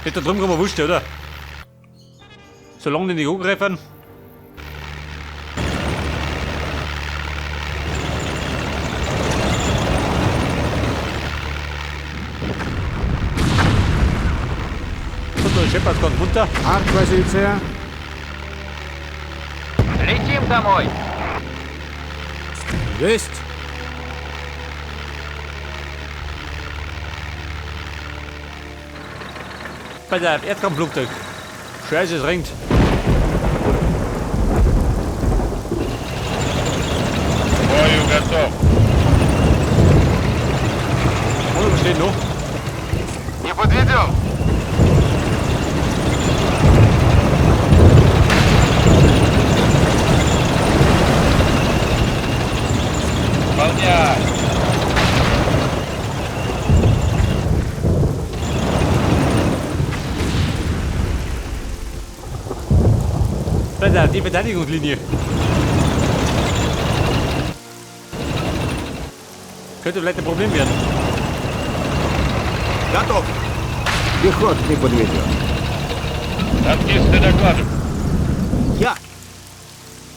Nicht da drüben kann man wurscht, oder? Solange die nicht angreifen. So, da scheppert's ganz munter. Артпозиция. Летим домой. Есть. Bei der Erdkampfflugzeug. Scheiße, es regnet. К бою готов. Oder was steht noch? Не подведем. Выполняй. Bei der die Verteidigungslinie. Könnte vielleicht ein Problem werden. Готов. Пехота не подведет. Танкисты докладывают. Я!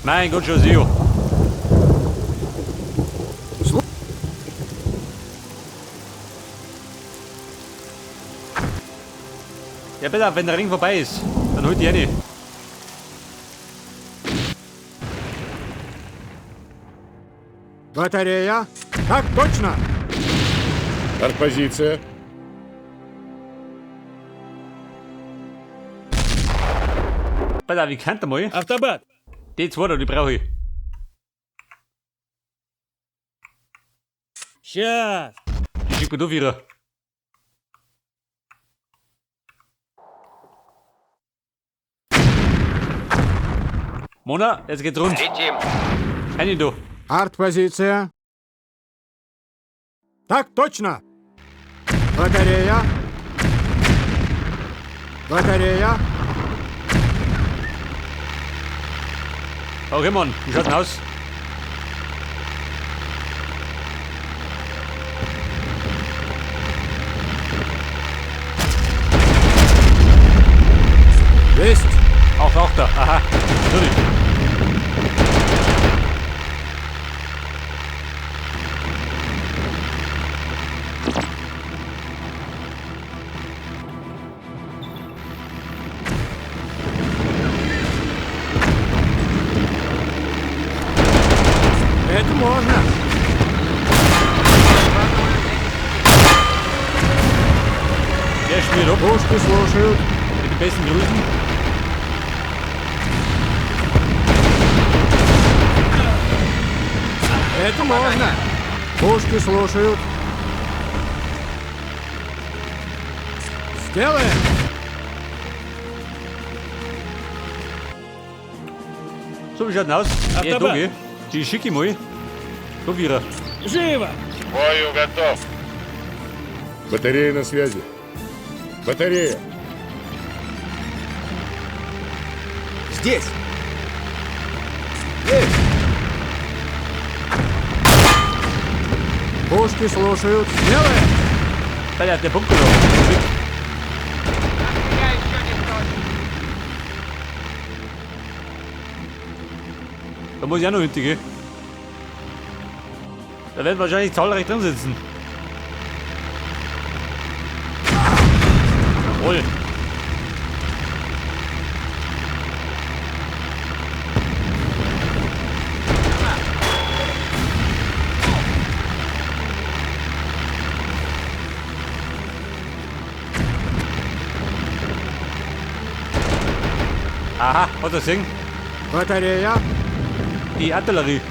Mein Gott, Josio. Ja, bitte, wenn der Ring vorbei ist, dann holt die eine. Батарея. Так точно. Артпозиция. Pass auf, ich könnte mal. Автобат! Die zwei da, die brauche ich. Сейчас! Die schickt mir da wieder. Mona, jetzt geht's rund. Летим. Eine da. Артпозиция. Так точно. Батарея. Батарея. Okay, Mann, wie schaut's denn aus? Есть. Auch da. Aha, natürlich. Это можно. Der schmiert ab. Пушки слушают. Mit den besten Grüßen. Это можно. Пушки слушают. Сделаем. So, wie schaut denn aus? Ja, da, gell? Die schicke ich mal. Da wieder. Живо! К бою готов. Батарея на связи. Батарея. Здесь! Есть! Пушки слушают. Сделаем. Alter, der Bunker da. Я еще не стою. Da muss ich auch noch hinter, gell? Da werden wahrscheinlich zahlreich drin sitzen. Jawohl. Aha, hat er gesehen? Батарея. Die Artillerie.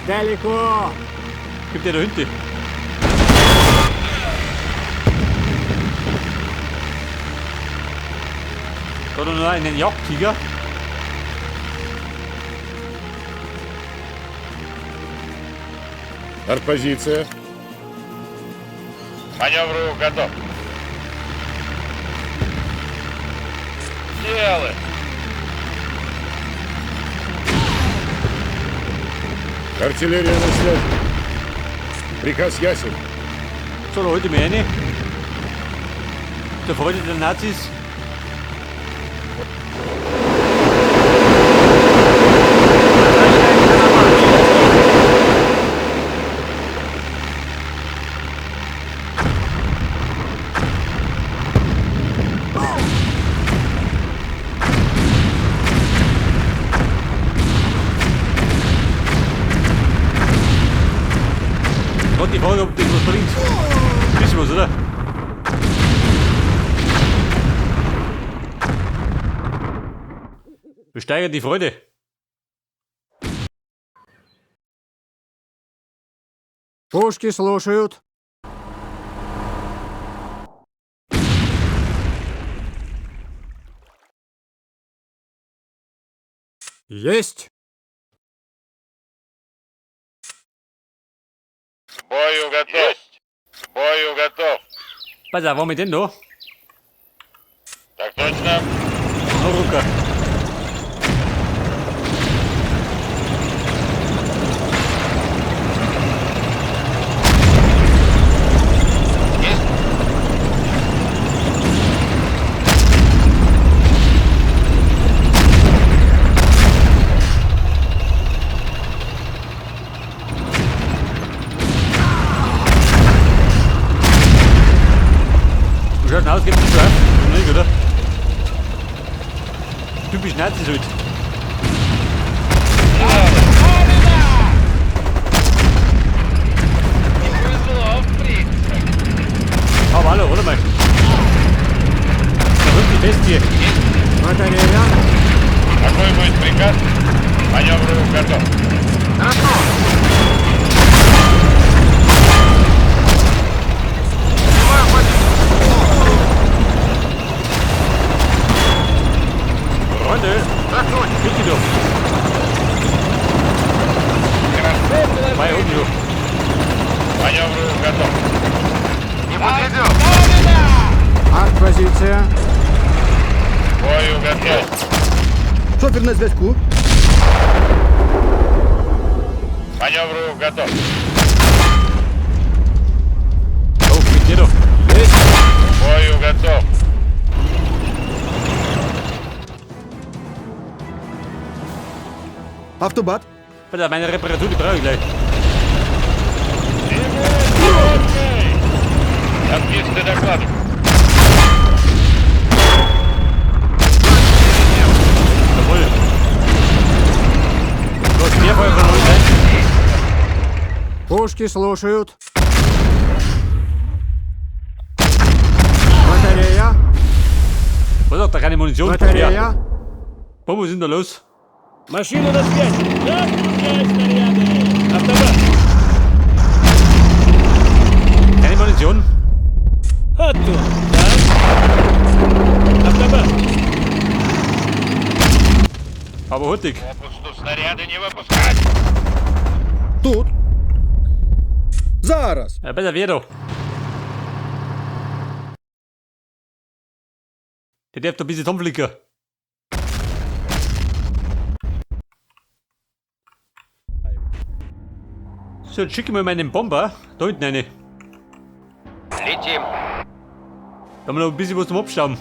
Далеко. Gibt der da hinten. Da noch einen Jagdtiger. Артпозиция. Маневру готов. Делай. Артиллерия на связи. Приказ ясен. So, da holt ich mir eine. Zur Freude der Nazis. Возвращаемся на марш. Gott, die Frage, ob das was bringt. Wissen wir's, oder? Wir steigern die Freude. Пушки слушают. Есть. К бою готов. Есть. К бою готов. Pass auf, was haben wir denn da? Так точно. Noch runter. Есть. Wie schaut denn aus? Gibt's das schon? Nicht, oder? Typisch Nazis halt. Не повезло, фриц. Aber hallo, warte mal. Da rückt die fest hier. Батарея. Какой будет приказ? Маневру готов. Хорошо. Занимаю позицию. Freunde, Так точно. bitte doch. Bei unten, du. Маневру готов. Не подведем. Артпозиция. К бою готов. Шофер на зв'язку. Маневру готов. Oh, mit dir doch. К бою готов. Автобат. Pass auf, meine Reparatur, die brauche ich gleich. Танкисты докладывают. Jawohl. Du hast mehr Feuer von euch, ne? Пушки слушают. Батарея. Was auch da keine Munition? Ja. Батарея. Boah, was ist denn da los? Машина на связи. Отпускай снаряды. Автобат. Keine Munition? А то. Да. Автобат. Aber hurtig. Попусту снаряды не выпускать. Тут. Зараз. Ja, besser wär doch. Der darf doch ein bisschen zusammenflicken. So, jetzt schicke ich mal meinen Bomber da hinten rein. Летим. Da haben wir noch ein bisschen was zum Abstauben.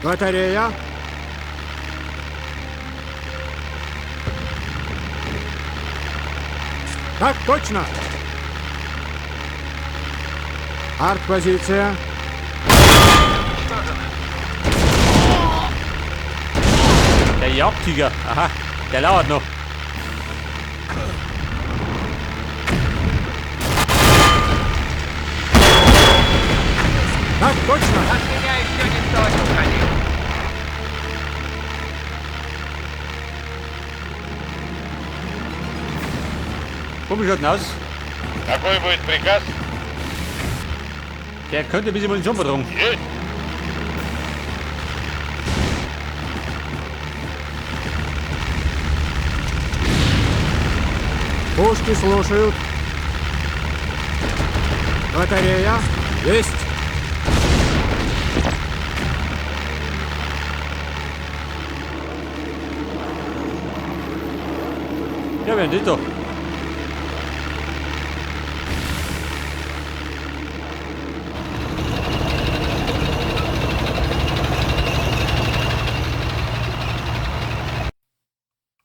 Батарея. Так точно. Артпозиция. Der Jagdtiger. Aha, der lauert noch. Так точно. От меня еще никто не уходил. Wie schaut denn aus? Какой будет приказ? Der könnte ein bisschen Munition vertragen. Есть. Пушки слушают. Батарея. Есть. Ja, wer denn das da?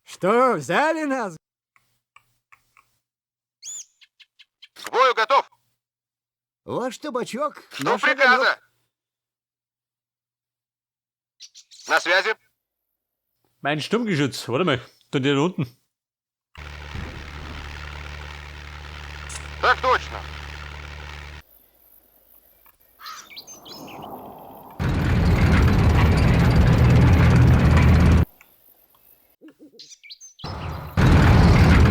Что, взяли нас? К бою готов. Ваш табачок. Жду наш приказа. огонек. На связи. Mein Sturmgeschütz. Warte mal. Da der da unten. Так точно.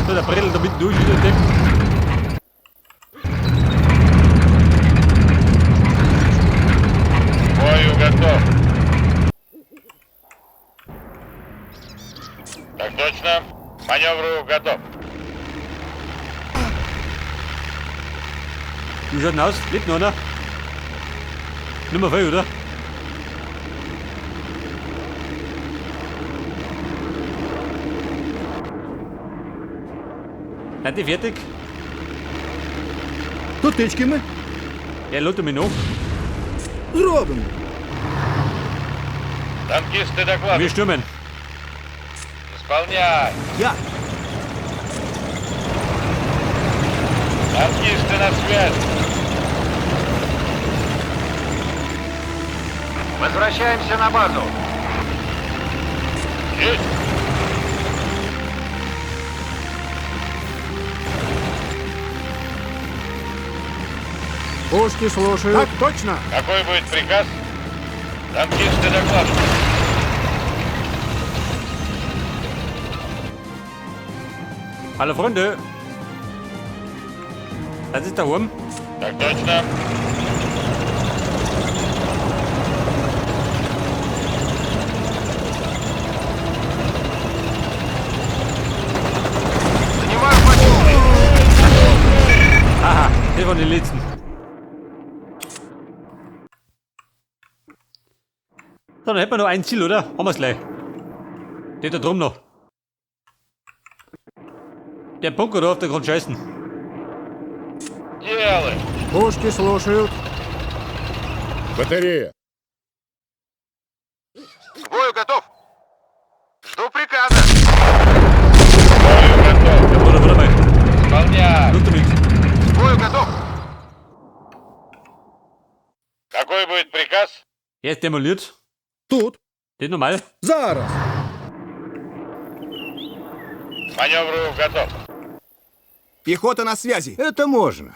So, der bredelt da mitten durch, wieder Depp. К бою готов. Так точно. К Маневру готов. Wie schaut denn aus? Lebt noch einer? Nimmer viel, oder? Seid ihr fertig? Тут тички ми. Ja, lade mich noch. Зробимо. Танкисты докладывают. Wir stürmen. Исполняй. Я. Танкисты на связи. Возвращаемся на базу. Есть. Пушки слушают. Так точно. Какой будет приказ? Танкисты докладывают. Hallo Freunde. Das ist der Wurm. Так точно. Занимаю позицию. Aha, das waren die letzten. So, dann hätten wir noch ein Ziel, oder? Haben wir's gleich. Der da drum noch. Der Bunker da auf der Grund scheißen. Делай. Пушки слушают. Батарея. К бою готов. Жду приказа. К бою готов. Ja, Bruder, warte mal. Исполняй. Runter mit. К бою готов. Какой будет приказ? Er ist demoliert. Тут. Das normal. Зараз. К маневру готов. Пехота на связи. Это можно.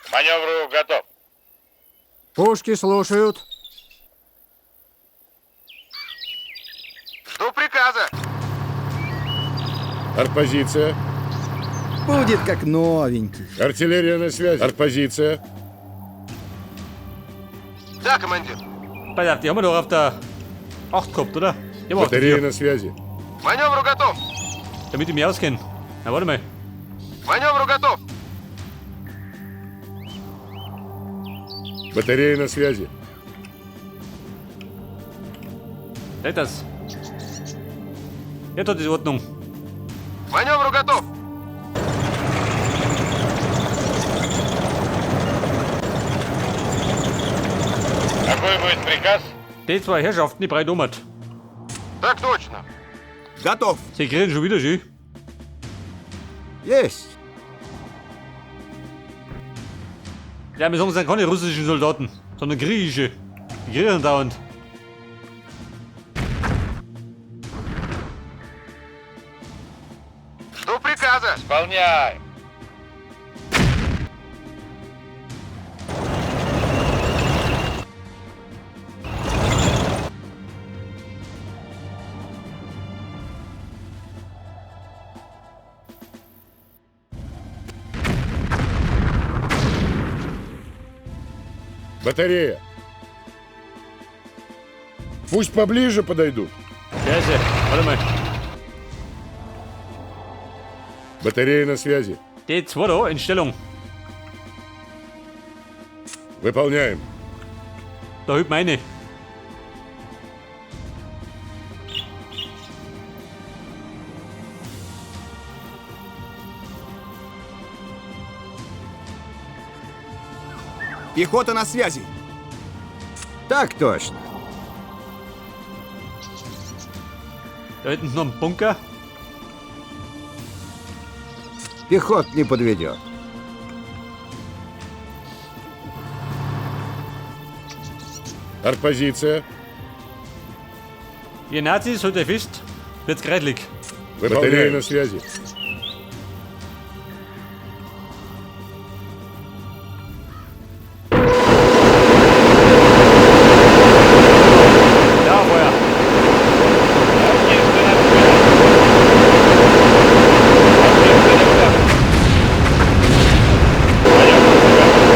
К маневру готов. Пушки слушают. Жду приказа. Артпозиция. Будет как новенький. Артиллерия на связи. Артпозиция. Да, командир. Pass auf, die haben wir doch auf der 8 gehabt, oder? Die haben wir auf der 4, на связи. К Маневру готов. damit ich mich auskenne. Na, warte mal. К Маневру готов. Батарея на связи. Seht das? Jetzt hat es Ordnung. К Маневру готов. Какой будет приказ? Die zwei Herrschaften, die breit um. Так точно. Готов. Sie kriegen schon wieder schön. Есть. Ja, wir sagen, es sind keine russischen Soldaten, sondern griechische. Die kriegen dauernd. Жду приказа. Исполняй. Батарея. Пусть поближе подойдут. Scheiße, warte mal. Батарея на связи. Die zwei da in Stellung. Выполняем. Da hüpft meine. Пехота на связи. Так точно. Da hinten noch ein Bunker. Пехот не подведет. Артпозиция. Ihr Nazis, heute fest, wird's kreidlig. Батарея на связи. Ja, Feuer. Танкисты на связи. Танкисты докладывают. Маневр готов.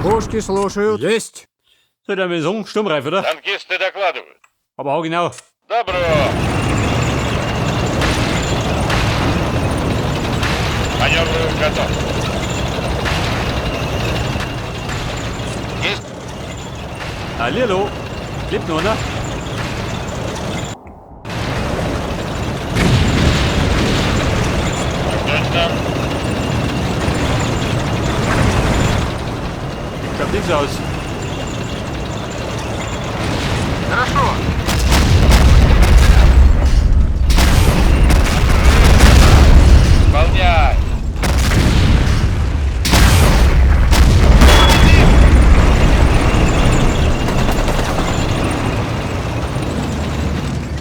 Пушки слушают. Есть. So, dann wir sagen, sturmreif, oder? Танкисты докладывают. Aber hau genau. Добро. Маневр готов. Есть. Hallihallo. Lebt noch, ne? Точно. Schaut nichts aus.